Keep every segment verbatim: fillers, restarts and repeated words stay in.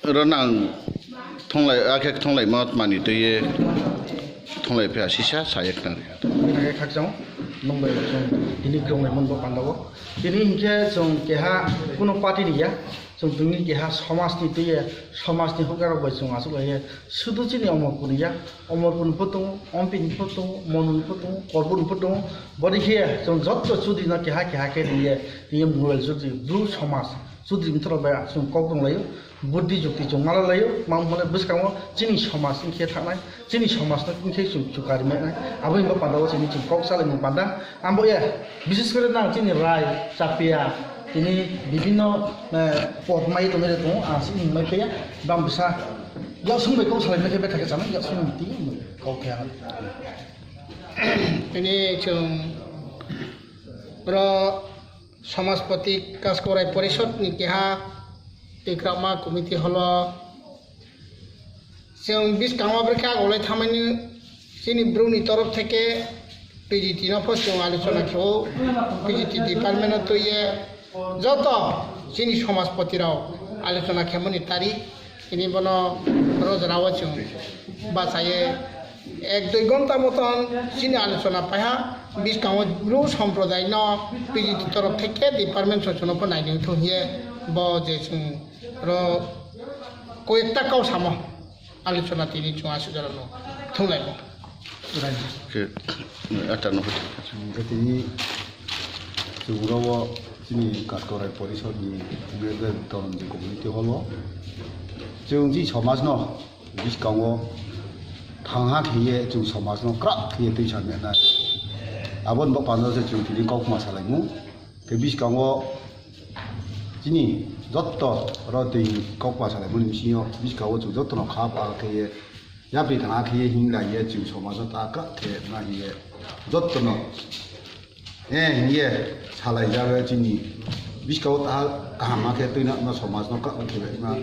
Oro nang thonglai, akhe thonglai ma mani twiye thonglai phe asisa saya khna rikha. Nang khe khakchang nung bai chwng tini kwrwng lai manbo pandao. Tini hinkhe chwng keha kuno party ni ya, chwng tini keha somaj ni twiye, somaj ni hokhe rok bai chwng asuk lai ya. Sudu chini Omorpur ni ya, Omorpur ni pho tongo, Ompi ni pho tongo, Monu ni pho tongo, Korbur ni pho tongo. Boni khe chwng jotto chudri no keha keha khe riye, riye Mural chudri, Bru somaj chudri mtoro bai chwng kok tong laio. Buddi jukti chwng mala laio, mam hwnle bwskango chini somaj wngkhe thangnai, chini somaj no wngkhe chwng chukari mai nai. Abo hinba panda o chini chwng kok salaimung panda. Ambo ya, bises kore nang chini rai, chapia, tini bibinno, eh, pod mai tongwi tongo, ang chini mai paya, bang bisa, yaksung bai kok salai mai khe bethakhe chana, yaksung ti kok khe ang. Tini chwng bro Samajpati Kaskorai Porishod ni keha tikrakma committee holo chwng bwskango bwrwkhe agulai thamani chini Bru ni torof theke P G T no pho chwng alochona khe-o, P G T department no twiye joto chini samajpati rok alochona khemani tari. Tini bono rojra o chwng bachaye ek dui ghonta moton chini alochona paiha, bwskango Bru somprodai no P G T torof theke department sochono pho nainwi thung hiye bo je chwng ro koyekta kau samo alochona tini chwng aswk jora no thung lai bo. Khe, ata no hote. Hingke tini chwng oro chini Kaskorai Porishod ni Greater Toronto Community Hall o chwng chini somaj no bwskango thangha khe ye chwng somaj no kwrak khe ye twi sa nai. Aboni bo panda se chwng tini kok ma salai mu. Khe bwskango chini jotto oro twi kok ma salai mani bisingo bwskango chwng jotto no kha pa khe ye yapri thangha khe ye hing lai ye chwng somaj no ta kwrak khe ma hiye jotto no. Eh, hiye salai jaga chini bwskango ta kaham ma khe twi na somaj no kwrak khe ma.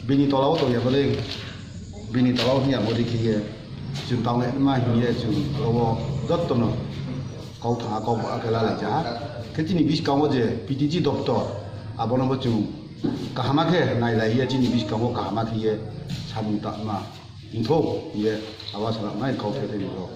Bini tola o tongya bole, bini tola o hiya modi khiye, chwng tangnaima hiye chwng oro jottono kok thanga kok ba khe lalai jaha. Khe chini bwskango je P T G doptor, abono bo chwng kaham khe nai lai ya, chini bwskango kaham khiye samung tangma wngthok hiye abo salak nai kok khe tei bo.